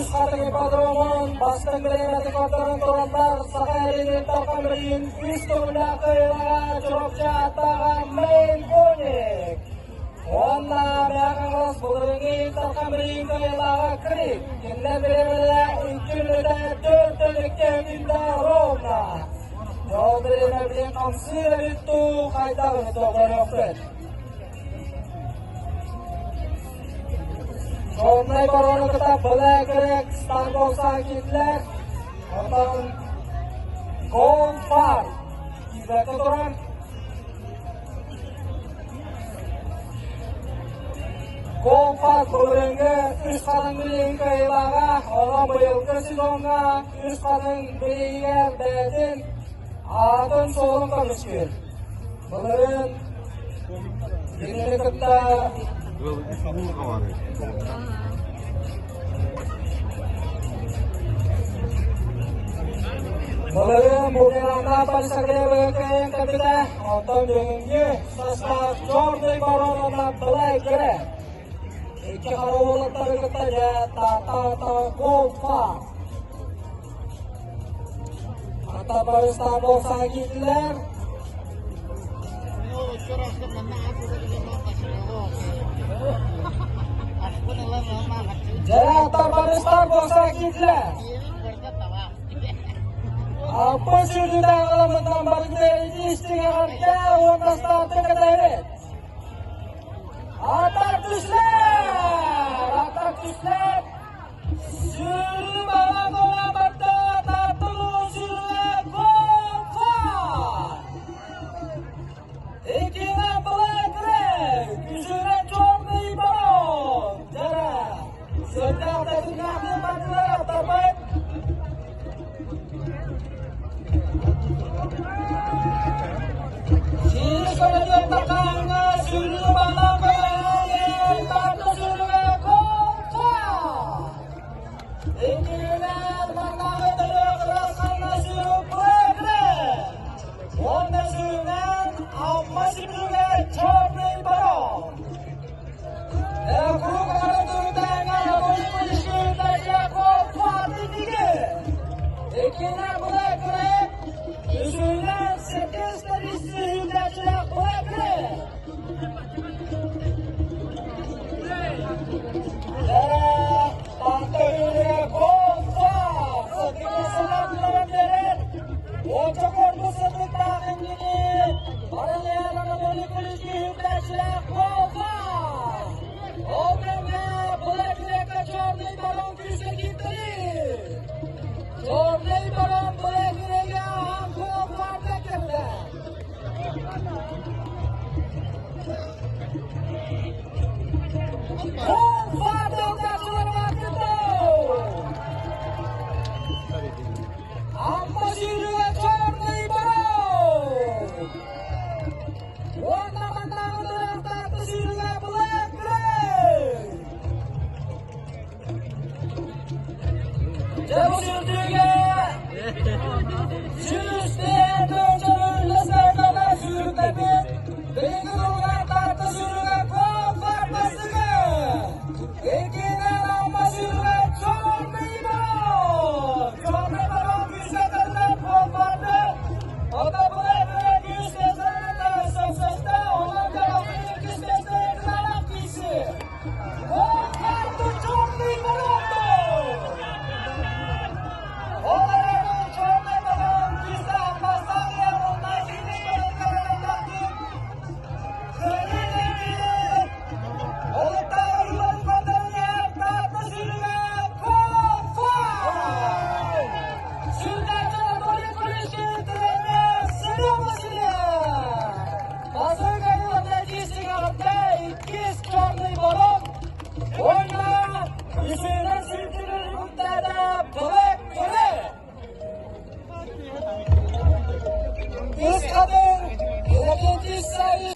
Үс Хатыҥ ипподромун бастыҥ бириэмэтин көрдөрөн тураннар Саха Эрилин Тархан үс төгүллээх кыайыылааҕа Чурапчы ааттааҕа Мэйн Коник уонна Мэҥэ Хаҥалас былырыыҥҥы Тархан билигин кыайыылааҕа Крик. Кинилэр бириэмэлэрэ 2 мүнүүтэ 4 мүнүүтэ ровно. Дьол бириэмэ билин хамсыыр эбит дуу, хайдах эбит көрүөхпүт. Чорнай барону кытта Black Rex Старбокса киирдилэр. Онтон Gold Farm киирбэккэ турар. Gold Farm былырыыҥҥы үс хатыҥ билигин кыайыылааҕа, онон быйылгы сезоҥҥа үс хатыҥ билигигэр бэйэтин аатын-суолун көмүскүүр. Былырыын кинини кытта Былырыын Бургунанна Полисоглебы кыайан кэлбитэ, оттон бүгүҥҥү састаах Черный Барон уонна Black Grey. Икки хара уолаттары кытта дьэ Тата Голфа. Ата барыстаах болсаға киирдилэр. Дьэ, табарыстар болсаға киирдилэр. Аппа сүрдүтэ аҕаламмытынан барытын истиҥ эҕэрдэ уонна старты кэтэһэбит. Атак түслэр! Атак түслэр! Сүүрүү баран барда тартылуу сүүрүүгэ гол Иккинэн Black Ray, үсүнэн Черный Барон. Дьара, сөптөөх тэтимнээхтик бардылар аттарбыт. Сири көмөтүн тахааҥҥа сүүрүү балан көмөлөөн тарты сүүрүүгэ гол Иккиһинэн маннааҕы төрүөх ырасханна сүүрүү Black Ray. Уонна сүүрүнэн Амма сүүрүүгэ Черный Барон. Круг арытыытааҥа Иккинэн Black Ray, үсүһүнэн сэттис тэрийсиһүүтээччилээх Black Ray. Черный барон Black Ray-га Амма сүүрүгэ Черный барон! Уонна мантааҕы тыраахтаахты сүүрүгэ Black Ray! Дьэ бу сүүрдүүгэ 100 тыһыынча.